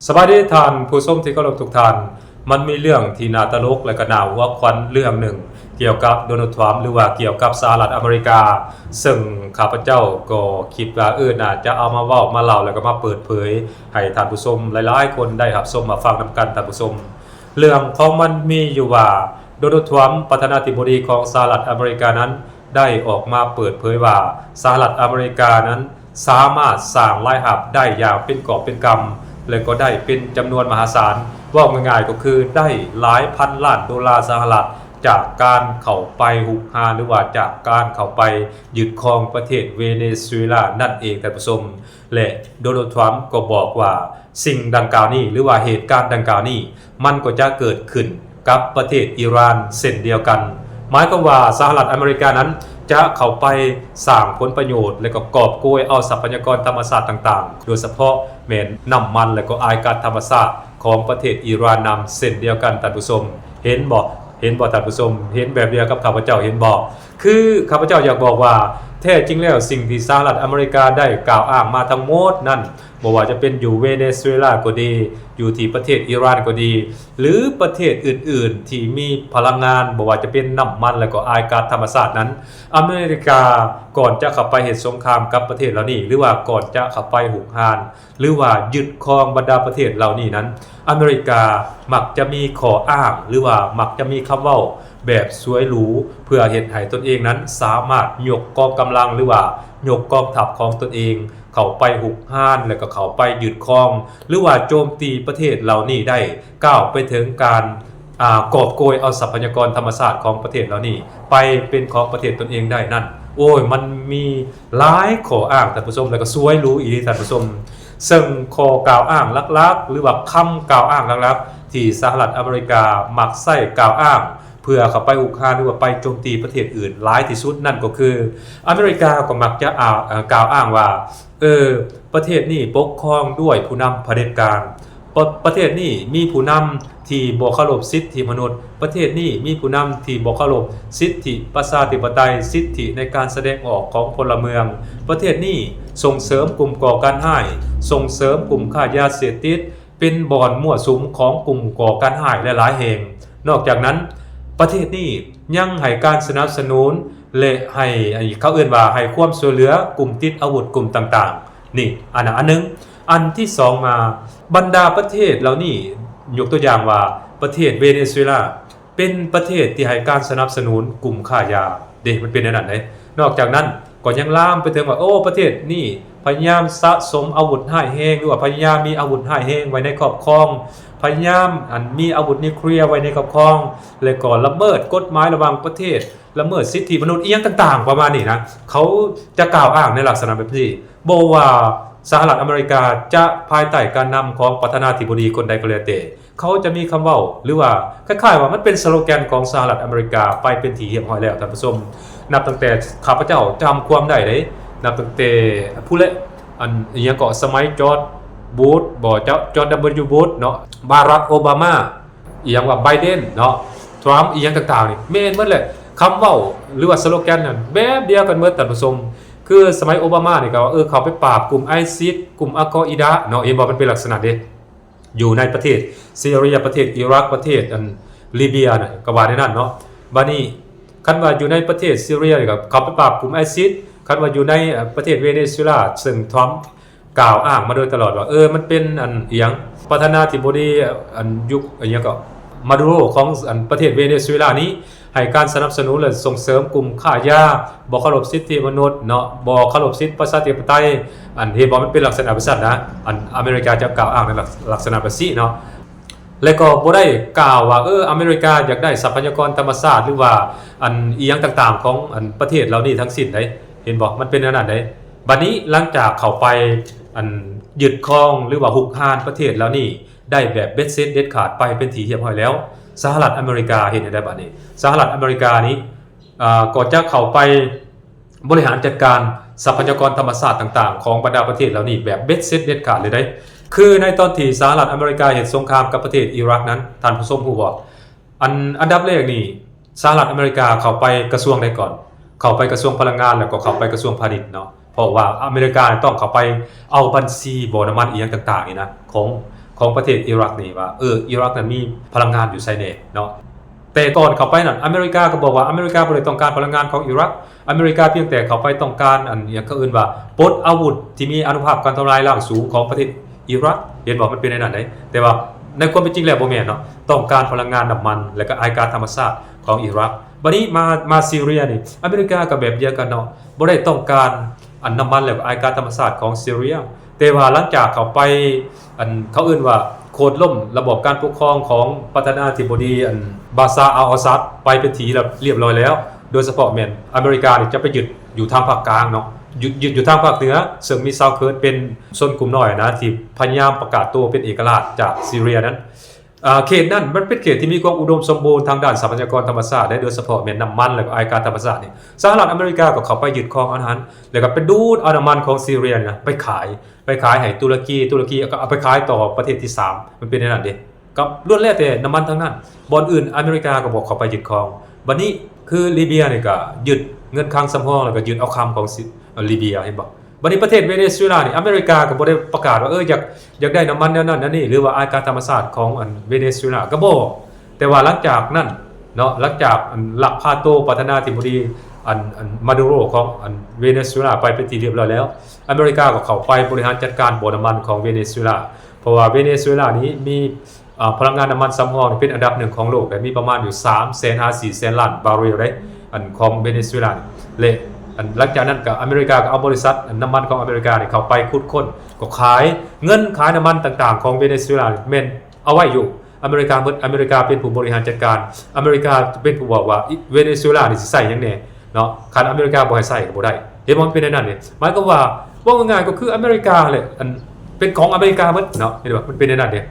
ສະບາຍດີທ່ານຜູ້ຊົມທີ່ເຄົາລົບທຸກທ່ານ. ມັນມີເລື່ອງທີ່ໜ້າຕະຫຼົກ ແລະ ກໍໜ້າຫົວຂວັນເລື່ອງໜຶ່ງ ກ່ຽວກັບໂດນັລ ທຣຳ ຫຼືວ່າກ່ຽວກັບສະຫະລັດອາເມລິກາ, ເຊິ່ງຂ້າພະເຈົ້າກໍຄິດວ່າ ເອີ ໜ້າຈະເອົາມາເວົ້າມາເລົ່າ ແລ້ວກໍມາເປີດເຜີຍໃຫ້ທ່ານຜູ້ຊົມຫຼາຍໆຄົນໄດ້ຮັບຊົມຮັບຟັງນຳກັນ, ທ່ານຜູ້ຊົມ. ເລື່ອງຂອງມັນມີຢູ່ວ່າ ໂດນັລ ທຣຳ ປະທານາທິບໍດີຂອງສະຫະລັດອາເມລິການັ້ນ ໄດ້ອອກມາເປີດເຜີຍວ່າ ສະຫະລັດອາເມລິການັ້ນສາມາດສ້າງລາຍຮັບໄດ້ຢ່າງເປັນກອບເປັນກຳ ແລະ ກໍໄດ້ເປັນຈຳນວນມະຫາສານ, ເວົ້າງ່າຍໆກໍຄືໄດ້ຫຼາຍພັນລ້ານໂດລາສະຫະລັດ ຈາກການເຂົ້າໄປຮຸກຮານ ຫຼືວ່າຈາກການເຂົ້າໄປຍຶດຄອງປະເທດເວເນຊູເອລານັ້ນເອງ ທ່ານຜູ້ຊົມ. ແລະ ໂດນັລ ທຣຳ ກໍບອກວ່າ ສິ່ງດັ່ງກ່າວນີ້ ຫຼືວ່າເຫດການດັ່ງກ່າວນີ້ ມັນກໍຈະເກີດຂຶ້ນກັບປະເທດອີຣານເຊັ່ນດຽວກັນ. ໝາຍຄວາມວ່າສະຫະລັດອາເມລິການັ້ນຈະເຂົ້າໄປສ້າງຜົນປະໂຫຍດ ແລະ ກໍກອບໂກຍເອົາຊັບພະຍາກອນທຳມະຊາດຕ່າງໆ, ໂດຍສະເພາະແມ່ນນ້ຳມັນ ແລະ ກໍອາຍກັດທຳມະຊາດຂອງປະເທດອີຣານນຳເຊັ່ນດຽວກັນ, ທ່ານຜູ້ຊົມ. ເຫັນບໍ່? ເຫັນບໍ່ທ່ານຜູ້ຊົມ? ເຫັນແບບດຽວກັບຂ້າພະເຈົ້າເຫັນບໍ່? ຄືຂ້າພະເຈົ້າຢາກບອກວ່າ ແທ້ຈິງແລ້ວສິ່ງທີ່ສະຫະລັດອາເມລິກາໄດ້ກ່າວອ້າງມາທັງໝົດນັ້ນ ບໍ່ວ່າຈະເປັນຢູ່ເວເນຊູເອລາກໍດີ, ຢູ່ທີ່ປະເທດອີຣານກໍດີ ຫຼື ປະເທດອື່ນໆທີ່ມີພະລັງງານ, ບໍ່ວ່າຈະເປັນນ້ຳມັນ ແລະ ກໍອາຍກັດທຳມະຊາດນັ້ນ, ອາເມລິກາກ່ອນຈະເຂົ້າໄປເຮັດສົງຄາມກັບປະເທດເຫຼົ່ານີ້ ຫຼືວ່າກ່ອນຈະເຂົ້າໄປຮຸກຮານ ຫຼືວ່າຍຶດຄອງບັນດາປະເທດເຫຼົ່ານີ້ນັ້ນ, ອາເມລິກາມັກຈະມີຂໍ້ອ້າງ ຫຼືວ່າມັກຈະມີຄຳເວົ້າແບບສວຍຫຼູ ເພື່ອເຮັດໃຫ້ຕົນເອງນັ້ນສາມາດຍົກກອງກຳລັງ ຫຼືວ່າຍົກກອງທັບຂອງຕົນເອງເຂົ້າໄປຮຸກຮານ ແລະ ກໍເຂົ້າໄປຍຶດຄອງ ຫຼືວ່າໂຈມຕີປະເທດເຫຼົ່ານີ້ໄດ້, ກ້າວໄປເຖິງການ ອາ ກອບໂກຍເອົາຊັບພະຍາກອນທຳມະຊາດຂອງປະເທດເຫຼົ່ານີ້ໄປເປັນຂອງປະເທດຕົນເອງໄດ້ນັ້ນ, ໂອ້ຍ ມັນມີຫຼາຍຂໍ້ອ້າງ ທ່ານຜູ້ຊົມ, ແລ້ວກໍສວຍຫຼູອີ່ຫຼີ ທ່ານຜູ້ຊົມ. ເຊິ່ງຂໍ້ກ່າວອ້າງຫຼັກໆ ຫຼືວ່າຄຳກ່າວອ້າງຫຼັກໆ ທີ່ສະຫະລັດອາເມລິກາມັກໃຊ້ກ່າວອ້າງ ເພື່ອເຂົ້າໄປຮຸກຮານ ຫຼືວ່າໄປໂຈມຕີປະເທດອື່ນຫຼາຍທີ່ສຸດນັ້ນກໍຄື ອາເມລິກາກໍມັກຈະ ອາ ເອີ ກ່າວອ້າງວ່າ ເອີ ປະເທດນີ້ປົກຄອງດ້ວຍຜູ້ນຳຜະເດັດການ, ປະ ປະເທດນີ້ມີຜູ້ນຳທີ່ບໍ່ເຄົາລົບສິດທິມະນຸດ, ປະເທດນີ້ມີຜູ້ນຳທີ່ບໍ່ເຄົາລົບສິດທິປະຊາທິປະໄຕ, ສິດທິໃນການສະແດງອອກຂອງພົນລະເມືອງ, ປະເທດນີ້ສົ່ງເສີມກຸ່ມກໍ່ການຮ້າຍ, ສົ່ງເສີມກຸ່ມຄ້າຢາເສບຕິດ, ເປັນບ່ອນມົ້ວສຸມຂອງກຸ່ມກໍ່ການຮ້າຍຫຼາຍໆແຫ່ງ. ນອກຈາກນັ້ນ, ປະເທດນີ້ຍັງໃຫ້ການສະໜັບສະໜູນ ແລະ ໃຫ້ ໃຫ້ ເຂົາເອີ້ນວ່າໃຫ້ຄວາມຊ່ວຍເຫຼືອກຸ່ມຕິດອາວຸດກຸ່ມຕ່າງໆ. ນີ້ ອັນນັ້ນອັນໜຶ່ງ. ອັນທີສອງມາ, ບັນດາປະເທດເຫຼົ່ານີ້, ຍົກຕົວຢ່າງວ່າປະເທດເວເນຊູເອລາ ເປັນປະເທດທີ່ໃຫ້ການສະໜັບສະໜູນກຸ່ມຄ້າຢາເດ້, ມັນເປັນແນວນັ້ນເດ້. ນອກຈາກນັ້ນ ກໍຍັງລາມໄປເຖິງວ່າ ໂອ້ ປະເທດນີ້ພະຍາຍາມສະສົມອາວຸດຮ້າຍແຮງ ຫຼືວ່າພະຍາຍາມມີອາວຸດຮ້າຍແຮງໄວ້ໃນຄອບຄອງ, ພະຍາຍາມ ອັນ ມີອາວຸດນິວເຄລຍໄວ້ໃນຄອບຄອງ ແລະ ກໍລະເມີດກົດໝາຍລະຫວ່າງປະເທດ, ລະເມີດສິດທິມະນຸດ ອີ່ຫຍັງຕ່າງໆປະມານນີ້ນະ, ເຂົາຈະກ່າວອ້າງໃນລັກສະນະແບບນີ້. ບໍ່ວ່າສະຫະລັດອາເມລິກາຈະພາຍໃຕ້ການນຳຂອງປະທານາທິບໍດີຄົນໃດກໍແລ້ວແຕ່, ເຂົາຈະມີຄຳເວົ້າ ຫຼືວ່າຄ້າຍໆວ່າມັນເປັນສະໂລແກນຂອງສະຫະລັດອາເມລິກາໄປເປັນທີ່ຮຽບຮ້ອຍແລ້ວ ທ່ານຜູ້ຊົມ. ນັບຕັ້ງແຕ່ຂ້າພະເຈົ້າຈຳຄວາມໄດ້ເດ້, ນັບຕັ້ງແຕ່ ຜູ້ແລະ ອັນ ອີ່ຫຍັງເກາະ ສະໄໝ ຈອດ ບູດ ບໍ່ ຈອດ ຈອດ ດັບເບິນຢູ ບູດ ເນາະ, ບາຣັກ ໂອບາມາ, ອີ່ຫຍັງວ່າ ໄບເດັນ ເນາະ, ທຣຳ ອີ່ຫຍັງຕ່າງໆນີ້ ແມ່ນໝົດແຫຼະ. ຄຳເວົ້າ ຫຼືວ່າສະໂລແກນນັ້ນແບບດຽວກັນໝົດ ທ່ານຜູ້ຊົມ. ຄືສະໄໝໂອບາມານີ້ກໍວ່າ ເອີ ເຂົ້າໄປປາບກຸ່ມໄອຊິດ ກຸ່ມອາກອອິດາ ເນາະ, ເຫັນບໍ່? ມັນເປັນລັກສະນະເດ້. ຢູ່ໃນປະເທດຊີເຣຍ, ປະເທດອີຣັກ, ປະເທດ ອັນ ລີເບຍນະ ກໍວ່າແນວນັ້ນເນາະ. ບາດນີ້ ຄັນວ່າຢູ່ໃນປະເທດຊີເຣຍນີ້ກໍເຂົ້າໄປປາບກຸ່ມໄອຊິດ, ຄັນວ່າຢູ່ໃນ ເອີ ປະເທດເວເນຊູເອລາ ເຊິ່ງທຣຳກ່າວອ້າງມາໂດຍຕະຫຼອດວ່າ ເອີ ມັນເປັນ ອັນ ອີ່ຫຍັງ ປະທານາທິບໍດີ ອັນ ຍຸກ ອີ່ຫຍັງເກາະ ມາດູໂຣ ຂອງ ອັນ ປະເທດເວເນຊູເອລານີ້ ໃຫ້ການສະໜັບສະໜູນ ແລະ ສົ່ງເສີມກຸ່ມຄ້າຢາ, ບໍ່ເຄົາລົບສິດທິມະນຸດເນາະ, ບໍ່ເຄົາລົບສິດປະຊາທິປະໄຕ, ອັນ ເຫັນບໍ່? ມັນເປັນລັກສະນະແບບຊັ້ນນະ, ອັນ ອາເມລິກາຈະກ່າວອ້າງໃນລັກ ລັກສະນະແບບຊີ້ເນາະ, ແລະ ກໍບໍ່ໄດ້ກ່າວວ່າ ເອີ ອາເມລິກາຢາກໄດ້ຊັບພະຍາກອນທຳມະຊາດ ຫຼືວ່າ ອັນ ອີ່ຫຍັງຕ່າງໆຂອງ ອັນ ປະເທດເຫຼົ່ານີ້ທັງສິ້ນໃດ, ເຫັນບໍ່? ມັນເປັນແນວນັ້ນໃດ. ບັດນີ້ຫຼັງຈາກເຂົ້າໄປ ອັນ ຍຶດຄອງ ຫຼືວ່າຮຸກຮານປະເທດເຫຼົ່ານີ້ ໄດ້ແບບເບັດເສັດເດັດຂາດໄປເປັນທີ່ຮຽບຮ້ອຍແລ້ວ, ສະຫະລັດອາເມລິກາເຮັດແນວໃດບາດນີ້? ສະຫະລັດອາເມລິການີ້ ເອີ ກໍຈະເຂົ້າໄປບໍລິຫານຈັດການຊັບພະຍາກອນທຳມະຊາດຕ່າງໆຂອງບັນດາປະເທດເຫຼົ່ານີ້ແບບເບັດເສັດເດັດຂາດເລີຍເດ້. ຄືໃນຕອນທີ່ສະຫະລັດອາເມລິກາເຮັດສົງຄາມກັບປະເທດອີຣັກນັ້ນ, ທ່ານຜູ້ຊົມຮູ້ບໍ່? ອັນ ອັນດັບແລກນີ້ ສະຫະລັດອາເມລິກາເຂົ້າໄປກະຊວງໃດກ່ອນ? ເຂົ້າໄປກະຊວງພະລັງງານ ແລ້ວກໍເຂົ້າໄປກະຊວງພານິດເນາະ. ເພາະວ່າອາເມລິກາຕ້ອງເຂົ້າໄປເອົາບັນຊີບໍ່ນ້ຳມັນອີ່ຫຍັງຕ່າງໆນີ້ນະ ຂອງ ຂອງປະເທດອີຣັກນີ້ວ່າ ເອີ ອີຣັກນັ້ນມີພະລັງງານຢູ່ໃສແດ່ເນາະ. ແຕ່ກ່ອນເຂົ້າໄປນັ້ນ ອາເມລິກາກໍບອກວ່າ ອາເມລິກາບໍ່ໄດ້ຕ້ອງການພະລັງງານຂອງອີຣັກ, ອາເມລິກາພຽງແຕ່ເຂົ້າໄປຕ້ອງການ ອັນ ຫຍັງເຂົາເອີ້ນວ່າ ປົດອາວຸດທີ່ມີອານຸພາບການທຳລາຍລ້າງສູງຂອງປະເທດອີຣັກ. ເຫັນບໍ່? ມັນເປັນແນວນັ້ນເດ້. ແຕ່ວ່າໃນຄວາມເປັນຈິງແລ້ວບໍ່ແມ່ນເນາະ, ຕ້ອງການພະລັງງານນ້ຳມັນ ແລະ ກໍອາຍກາດທຳມະຊາດຂອງອີຣັກ. ບັດນີ້ມາ ມາຊີເຣຍນີ້ ອາເມລິກາກໍແບບດຽວກັນເນາະ, ບໍ່ໄດ້ຕ້ອງການ ອັນ ນ້ຳມັນ ແລະ ກໍອາຍກາດທຳມະຊາດຂອງຊີເຣຍ. ແຕ່ວ່າຫຼັງຈາກເຂົ້າໄປ ອັນ ເຂົາເອີ້ນວ່າໂຄ່ນລົ້ມລະບອບການປົກຄອງຂອງປະທານາທິບໍດີ ອັນ ບາຊາ ອັລ ອາຊາດ ໄປເປັນທີ່ລຽບ ລຽບຮ້ອຍແລ້ວ, ໂດຍສະເພາະແມ່ນອາເມລິການີ້ຈະໄປຍຶດຢູ່ທາງພາກກາງເນາະ, ຍຶດ ຍຶດຢູ່ທາງພາກເໜືອ ເຊິ່ງມີຊາວເຄີດເປັນຊົນກຸ່ມນ້ອຍນະ ທີ່ພະຍາຍາມປະກາດໂຕເປັນເອກະລາດຈາກຊີເຣຍນັ້ນ. ອ່າ ເຂດນັ້ນມັນເປັນເຂດທີ່ມີຄວາມອຸດົມສົມບູນທາງດ້ານຊັບພະຍາກອນທຳມະຊາດ ແລະ ໂດຍສະເພາະແມ່ນນ້ຳມັນ ແລະ ກໍອາຍກາດທຳມະຊາດນີ້. ສະຫະລັດອາເມລິກາກໍເຂົ້າໄປຍຶດຄອງອັນນັ້ນ ແລ້ວກໍໄປດູດເອົານ້ຳມັນຂອງຊີເຣຍນີ້ນະ ໄປຂາຍ ໄປຂາຍໃຫ້ຕຸລະກີ, ຕຸລະກີກໍເອົາໄປຂາຍຕໍ່ປະເທດທີສາມ. ມັນເປັນແນວນັ້ນເດ້. ກໍລ້ວນແລ້ວແຕ່ນ້ຳມັນທັງນັ້ນ. ບ່ອນອື່ນອາເມລິກາກໍບໍ່ເຂົ້າໄປຍຶດຄອງ. ບັດນີ້ຄືລີເບຍນີ້ກໍຍຶດເງິນຄັງສຳຮອງ ແລ້ວກໍຍຶດເອົາຄຳຂອງຊີ ເອີ ລີເບຍ ເຫັນບໍ່? ບັດນີ້ປະເທດເວເນຊູເອລານີ້ ອາເມລິກາກໍບໍ່ໄດ້ປະກາດວ່າ ເອີ ຢາກ ຢາກໄດ້ນ້ຳມັນແນວນັ້ນແນວນີ້ ຫຼືວ່າອາຍກາດທຳມະຊາດຂອງ ອັນ ເວເນຊູເອລາ ກໍບໍ່. ແຕ່ວ່າຫຼັງຈາກນັ້ນເນາະ ຫຼັງຈາກ ອັນ ລັກພາໂຕປະທານາທິບໍດີ ອັນ ອັນ ມາດູໂຣ ຂອງ ອັນ ເວເນຊູເອລາໄປເປັນທີ່ລຽບຮ້ອຍແລ້ວ, ອາເມລິກາກໍເຂົ້າໄປບໍລິຫານຈັດການບໍ່ນ້ຳມັນຂອງເວເນຊູເອລາ. ເພາະວ່າເວເນຊູເອລານີ້ມີ ອ່າ ພະລັງງານນ້ຳມັນສຳຮອງເປັນອັນດັບໜຶ່ງຂອງໂລກ ແລະ ມີປະມານຢູ່ສາມແສນຫາສີ່ແສນລ້ານບາເຣວເດ້ ອັນຂອງເວເນຊູເອລານີ້. ແລະ ອັນ ຫຼັງຈາກນັ້ນກໍອາເມລິກາກໍເອົາບໍລິສັດ ອັນ ນ້ຳມັນຂອງອາເມລິການີ້ເຂົ້າໄປຂຸດຄົ້ນ ກໍຂາຍ ເງິນຂາຍນ້ຳມັນຕ່າງໆຂອງເວເນຊູເອລານີ້ແມ່ນເອົາໄວ້ຢູ່ອາເມລິກາໝົດ. ອາເມລິກາເປັນຜູ້ບໍລິຫານຈັດການ, ອາເມລິກາເປັນຜູ້ບອກວ່າເວເນຊູເອລານີ້ຊິໃຊ້ຫຍັງແດ່ ເນາະ, ຄັນອາເມລິກາບໍ່ໃຫ້ໃຊ້ກໍບໍ່ໄດ້. ເຫັນບໍ່? ມັນເປັນແນວນັ້ນເດ້. ໝາຍຄວາມວ່າ ເວົ້າງ່າຍໆກໍຄືອາເມລິກາແຫຼະ ອັນ ເປັນຂອງອາເມລິກາໝົດເນາະ. ເຫັນບໍ່? ມັນເປັນແນວນັ້ນເດ້.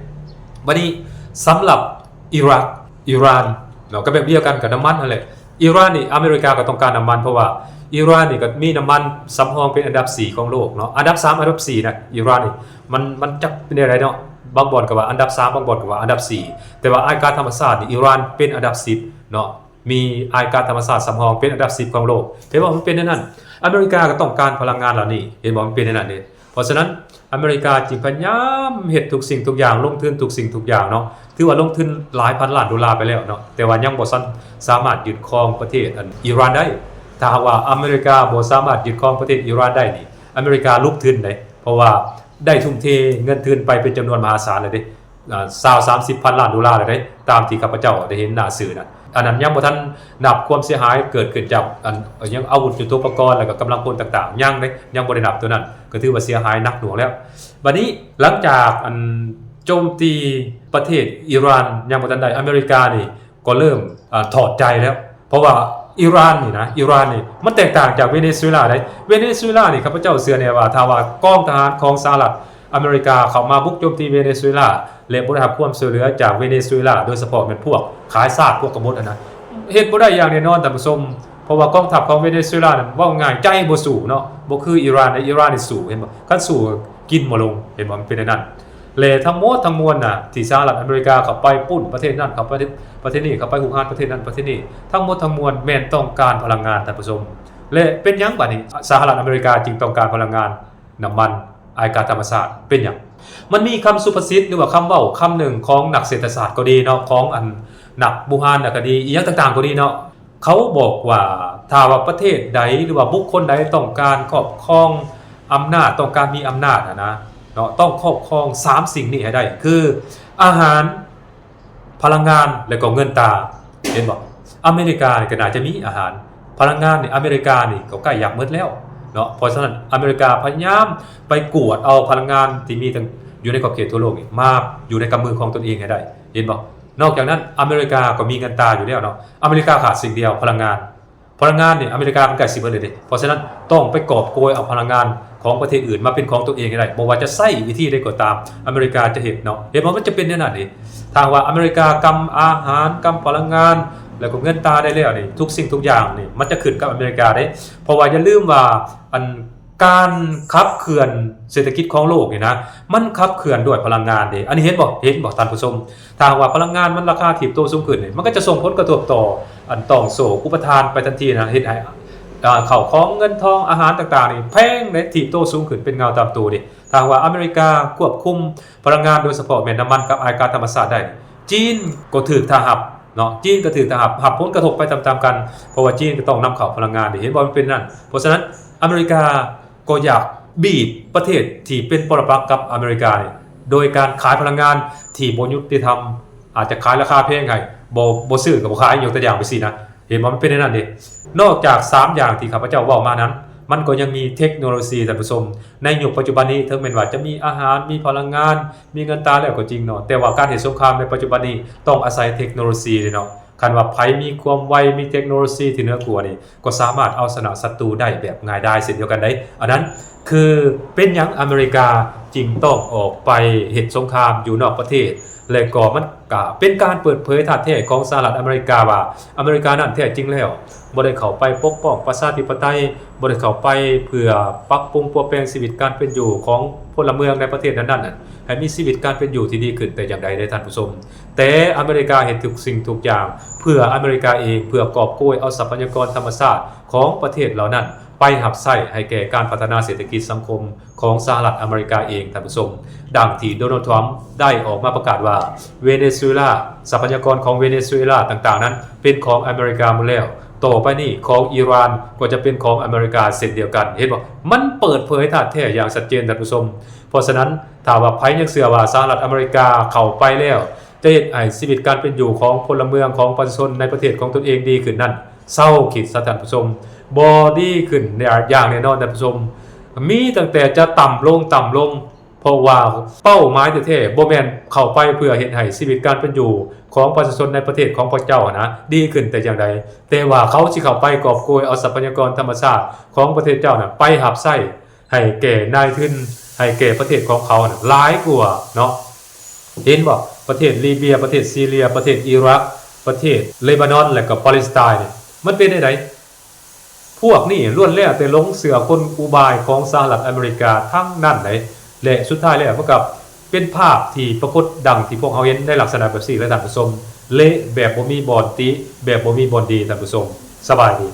ບັດນີ້ສຳລັບອີຣັກ ອີຣານເນາະ ກໍແບບດຽວກັນກັບນ້ຳມັນຫັ້ນແຫຼະ. ອີຣານນີ້ອາເມລິກາກໍຕ້ອງການນ້ຳມັນ ເພາະວ່າອີຣານນີ້ກໍມີນ້ຳມັນສຳຮອງເປັນອັນດັບສີ່ຂອງໂລກເນາະ, ອັນດັບສາມ ອັນດັບສີ່ນະ ອີຣານນີ້ ມັນ ມັນຈັກເປັນແນວໃດເນາະ. ບາງບ່ອນກໍວ່າອັນດັບສາມ ບາງບ່ອນກໍວ່າອັນດັບສີ່ ແຕ່ວ່າອາຍກາດທຳມະຊາດນີ້ ອີຣານເປັນອັນດັບສິບເນາະ. ມີອາຍກາດທຳມະຊາດສຳຮອງເປັນອັນດັບສິບຂອງໂລກ. ເຫັນບໍ່? ມັນເປັນແນວນັ້ນ. ອາເມລິກາກໍຕ້ອງການພະລັງງານເຫຼົ່ານີ້. ເຫັນບໍ່? ມັນເປັນແນວນັ້ນເດ້. ເພາະສະນັ້ນ ອາເມລິກາຈຶ່ງພະຍາຍາມເຮັດທຸກສິ່ງທຸກຢ່າງ, ລົງທຶນທຸກສິ່ງທຸກຢ່າງເນາະ. ຖືວ່າລົງທຶນຫຼາຍພັນລ້ານໂດລາໄປແລ້ວເນາະ, ແຕ່ວ່າຍັງບໍ່ທັນສາມາດຍຶດຄອງປະເທດ ອັນ ອີຣານໄດ້. ຖ້າຫາກວ່າອາເມລິກາບໍ່ສາມາດຍຶດຄອງປະເທດອີຣານໄດ້ນີ້ ອາເມລິກາຫຼຸບທຶນເດ້, ເພາະວ່າໄດ້ທຸ່ມເທເງິນທຶນໄປເປັນຈຳນວນມະຫາສານແລ້ວເດ້. ອ່າ ຊາວສາມສິບພັນລ້ານໂດລາແລ້ວເດ້ ຕາມທີ່ຂ້າພະເຈົ້າໄດ້ເຫັນໜ້າສື່ນະ. ອັນນັ້ນຍັງບໍ່ທັນນັບຄວາມເສຍຫາຍເກີດຂຶ້ນຈາກ ອັນ ຫຍັງ ອາວຸດຍຸດໂທປະກອນ ແລ້ວກໍກຳລັງພົນຕ່າງໆ ຍັງເດ້ ຍັງບໍ່ໄດ້ນັບໂຕນັ້ນ ກໍຖືວ່າເສຍຫາຍໜັກໜ່ວງແລ້ວ. ບັດນີ້ຫຼັງຈາກ ອັນ ໂຈມຕີປະເທດອີຣານຍັງບໍ່ທັນໄດ້ ອາເມລິການີ້ ກໍເລີ່ມ ອ່າ ຖອດໃຈແລ້ວ. ເພາະວ່າອີຣານນີ້ນະ ອີຣານນີ້ມັນແຕກຕ່າງຈາກເວເນຊູເອລາໄດ໋. ເວເນຊູເອລານີ້ ຂ້າພະເຈົ້າເຊື່ອແນ່ວ່າ ຖ້າວ່າກອງທະຫານຂອງສະຫະລັດອາເມລິກາເຂົ້າມາບຸກໂຈມຕີເວເນຊູເອລາ ແລະ ບໍ່ໄດ້ຮັບຄວາມຊ່ວຍເຫຼືອຈາກເວເນຊູເອລາ ໂດຍສະເພາະແມ່ນພວກຂາຍຊາດ ພວກກະບົດຫັ້ນນະ ເຮັດບໍ່ໄດ້ຢ່າງແນ່ນອນ ທ່ານຜູ້ຊົມ. ເພາະວ່າກອງທັບຂອງເວເນຊູເອລານັ້ນ ເວົ້າງ່າຍໃຈບໍ່ສູ້ເນາະ, ບໍ່ຄືອີຣານ. ອີຣານນີ້ສູ້ ເຫັນບໍ່? ຄັນສູ້ກິນບໍ່ລົງ ເຫັນບໍ່? ມັນເປັນແນວນັ້ນ. ແລະ ທັງໝົດທັງມວນນະ ທີ່ສະຫະລັດອາເມລິກາເຂົ້າໄປປຸ້ນປະເທດນັ້ນ ເຂົ້າປະເທດ ປະເທດນີ້ ເຂົ້າໄປຮຸກຮານປະເທດນັ້ນປະເທດນີ້ ທັງໝົດທັງມວນແມ່ນຕ້ອງການພະລັງງານ ທ່ານຜູ້ຊົມ. ແລະ ເປັນຫຍັງບາດນີ້ສະຫະລັດອາເມລິກາຈຶ່ງຕ້ອງການພະລັງງານ ນ້ຳມັນ ອາຍກາດທຳມະຊາດ ເປັນຫຍັງ? ມັນມີຄຳສຸພາສິດ ຫຼືວ່າຄຳເວົ້າຄຳໜຶ່ງຂອງນັກເສດຖະສາດກໍດີເນາະ, ຂອງ ອັນ ນັກບູຮານຄະດີ ອີ່ຫຍັງຕ່າງໆກໍດີເນາະ, ເຂົາບອກວ່າ ຖ້າວ່າປະເທດໃດ ຫຼືວ່າບຸກຄົນໃດຕ້ອງການຄອບຄອງອຳນາດ ຕ້ອງການມີອຳນາດຫັ້ນນະເນາະ ຕ້ອງຄອບຄອງສາມສິ່ງນີ້ໃຫ້ໄດ້ ຄື ອາຫານ, ພະລັງງານ ແລະ ກໍເງິນຕາ. ເຫັນບໍ່? ອາເມລິການີ້ກໍໜ້າຈະມີອາຫານ, ພະລັງງານນີ້ ອາເມລິການີ້ກໍໃກ້ຢາກໝົດແລ້ວເນາະ. ເພາະສະນັ້ນ ອາເມລິກາພະຍາຍາມໄປກວດເອົາພະລັງງານທີ່ມີທັງ ຢູ່ໃນຂອບເຂດທົ່ວໂລກນີ້ ມາຢູ່ໃນກຳມືຂອງຕົນເອງໃຫ້ໄດ້. ເຫັນບໍ່? ນອກຈາກນັ້ນ ອາເມລິກາກໍມີເງິນຕາຢູ່ແລ້ວເນາະ, ອາເມລິກາຂາດສິ່ງດຽວ ພະລັງງານ. ພະລັງງານນີ້ອາເມລິກາມັນໃກ້ຊິເບິດແລ້ວເດ້. ເພາະສະນັ້ນ ຕ້ອງໄປກອບໂກຍເອົາພະລັງງານຂອງປະເທດອື່ນມາເປັນຂອງຕົວເອງໃຫ້ໄດ້. ບໍ່ວ່າຈະໃຊ້ວິທີໃດກໍຕາມ ອາເມລິກາຈະເຮັດເນາະ. ເຫັນບໍ່? ມັນຈະເປັນແນວນັ້ນເດ້. ຖ້າຫາກວ່າອາເມລິກາກຳອາຫານ, ກຳພະລັງງານ ແລ້ວກໍເງິນຕາໄດ້ແລ້ວນີ້ ທຸກສິ່ງທຸກຢ່າງນີ້ ມັນຈະຂຶ້ນກັບອາເມລິກາເດ້. ເພາະວ່າຢ່າລືມວ່າ ອັນ ການຂັບເຄື່ອນເສດຖະກິດຂອງໂລກນີ້ນະ ມັນຂັບເຄື່ອນດ້ວຍພະລັງງານເດ້. ອັນນີ້ເຫັນບໍ່? ເຫັນບໍ່ທ່ານຜູ້ຊົມ? ຖ້າຫາກວ່າພະລັງງານມັນລາຄາຖີບໂຕສູງຂຶ້ນນີ້ ມັນກໍຈະສົ່ງຜົນກະທົບຕໍ່ ອັນ ຕ່ອງໂສ້ອຸປະທານໄປທັນທີນະ, ເຮັດໃຫ້ ອ່າ ເຂົ້າຂອງເງິນທອງ ອາຫານຕ່າງໆນີ້ແພງເດ້ ຖີບໂຕສູງຂຶ້ນເປັນເຫງົາຕາມໂຕເດ້. ຖ້າຫາກວ່າອາເມລິກາຄວບຄຸມພະລັງງານ ໂດຍສະເພາະແມ່ນນ້ຳມັນກັບອ້າຍກາດທຳມະຊາດໄດ້ ຈີນກໍຖືກທ່າຮັບເນາະ ຈີນກໍຖືກທ່າຮັບ ຮັບຜົນກະທົບໄປຕາມໆກັນ ເພາະວ່າຈີນກໍຕ້ອງນຳເຂົ້າພະລັງງານເດ້ ເຫັນບໍ່? ມັນເປັນນັ້ນ. ເພາະສະນັ້ນອາເມລິກາກໍຢາກບີບປະເທດທີ່ເປັນປໍລະປັກກັບອາເມລິການີ້ ໂດຍການຂາຍພະລັງງານທີ່ບໍ່ຍຸຕິທຳ ອາດຈະຂາຍລາຄາແພງໃຫ້ ບໍ່ ບໍ່ຊື້ກໍບໍ່ຂາຍ ຍົກຕົວຢ່າງໄປຊີ້ນະ ເຫັນບໍ່? ມັນເປັນແນວນັ້ນເດ້. ນອກຈາກສາມຢ່າງທີ່ຂ້າພະເຈົ້າເວົ້າມານັ້ນ ມັນກໍຍັງມີເທັກໂນໂລຊີ ທ່ານຜູ້ຊົມ. ໃນຍຸກປັດຈຸບັນນີ້ ເຖິງແມ່ນວ່າຈະມີອາຫານ ມີພະລັງງານ ມີເງິນຕາແລ້ວກໍຈິງເນາະ ແຕ່ວ່າການເຮັດສົງຄາມໃນປັດຈຸບັນນີ້ ຕ້ອງອາໄສເທັກໂນໂລຊີເດ້ເນາະ. ຄັນວ່າໃຜມີຄວາມໄວ ມີເທັກໂນໂລຊີທີ່ເໜືອກວ່ານີ້ ກໍສາມາດເອົາຊະນະສັດຕູໄດ້ແບບງ່າຍດາຍເຊັ່ນດຽວກັນໄດ໋. ອັນນັ້ນຄືເປັນຫຍັງອາເມລິກາຈຶ່ງຕ້ອງອອກໄປເຮັດສົງຄາມຢູ່ນອກປະເທດ ແລະກໍມັນກະເປັນການເປີດເຜີຍທ່າແທ້ຂອງສະຫະລັດອາເມລິກາວ່າ ອາເມລິການັ້ນແທ້ຈິງແລ້ວບໍ່ໄດ້ເຂົ້າໄປປົກປ້ອງປະຊາທິປະໄຕ, ບໍ່ໄດ້ເຂົ້າໄປເພື່ອປັບປຸງປົວແປງຊີວິດການເປັນຢູ່ຂອງພົນລະເມືອງໃນປະເທດນັ້ນໆ ໃຫ້ມີຊີວິດການເປັນຢູ່ທີ່ດີຂຶ້ນແຕ່ຢ່າງໃດເດ້ທ່ານຜູ້ຊົມ. ແຕ່ອາເມລິກາເຮັດທຸກສິ່ງທຸກຢ່າງເພື່ອອາເມລິກາເອງ, ເພື່ອກອບໂກຍເອົາຊັບພະຍາກອນທຳມະຊາດຂອງປະເທດເຫຼົ່ານັ້ນໄປຮັບໃຊ້ໃຫ້ແກ່ການພັດທະນາເສດຖະກິດສັງຄົມຂອງສະຫະລັດອາເມລິກາເອງ, ທ່ານຜູ້ຊົມ. ດັ່ງທີ່ໂດນັລ ທຣຳໄດ້ອອກມາປະກາດວ່າ ເວເນຊູເອລາ, ຊັບພະຍາກອນຂອງເວເນຊູເອລາຕ່າງໆນັ້ນເປັນຂອງອາເມລິກາໝົດແລ້ວ, ຕໍ່ໄປນີ້ຂອງອີຣານກໍຈະເປັນຂອງອາເມລິກາເຊັ່ນດຽວກັນ. ເຫັນບໍ່? ມັນເປີດເຜີຍທ່າແທ້ຢ່າງຊັດເຈນ, ທ່ານຜູ້ຊົມ. ເພາະສະນັ້ນ ຖ້າວ່າໃຜຍັງເຊື່ອວ່າສະຫະລັດອາເມລິກາເຂົ້າໄປແລ້ວ ຈະເຮັດໃຫ້ຊີວິດການເປັນຢູ່ຂອງພົນລະເມືອງ, ຂອງປະຊາຊົນໃນປະເທດຂອງຕົນເອງດີຂຶ້ນນັ້ນ, ເຊົາຄິດຊະທ່ານຜູ້ຊົມ. ບໍ່ດີຂຶ້ນຢ່າງແນ່ນອນທ່ານຜູ້ຊົມ, ມີຕັ້ງແຕ່ຈະຕ່ຳລົງ, ຕ່ຳລົງ, ເພາະວ່າເປົ້າໝາຍແທ້ໆບໍ່ແມ່ນເຂົ້າໄປເພື່ອເຮັດໃຫ້ຊີວິດການເປັນຢູ່ຂອງປະຊາຊົນໃນປະເທດຂອງພວກເຈົ້າຫັ້ນນະ ດີຂຶ້ນແຕ່ຢ່າງໃດ, ແຕ່ວ່າເຂົາຊິເຂົ້າໄປກອບໂກຍເອົາຊັບພະຍາກອນທຳມະຊາດຂອງປະເທດເຈົ້ານະ ໄປຮັບໃຊ້ ໃຫ້ແກ່ນາຍທຶນ, ໃຫ້ແກ່ປະເທດຂອງເຂົານະ ຫຼາຍກວ່າເນາະ. ເຫັນບໍ່? ປະເທດລີເບຍ, ປະເທດຊີເຣຍ, ປະເທດອີຣັກ, ປະເທດເລບານອນ ແລະກໍປາເລສໄຕນ໌ນີ້ ມັນເປັນແນວໃດ? ພວກນີ້ລ້ວນແລ້ວແຕ່ຫຼົງເຊື່ອກົນອຸບາຍຂອງສະຫະລັດອາເມລິກາທັງນັ້ນໃດ໋ ແລະສຸດທ້າຍແລ້ວມັນກໍເປັນພາບທີ່ປາກົດດັ່ງທີ່ພວກເຮົາເຫັນໃນລັກສະນະແບບຊີ້ແຫຼະທ່ານຜູ້ຊົມ, ເລະແບບບໍ່ມີບ່ອນຕິ, ແບບບໍ່ມີບ່ອນດີທ່ານຜູ້ຊົມ. ສະບາຍດີ.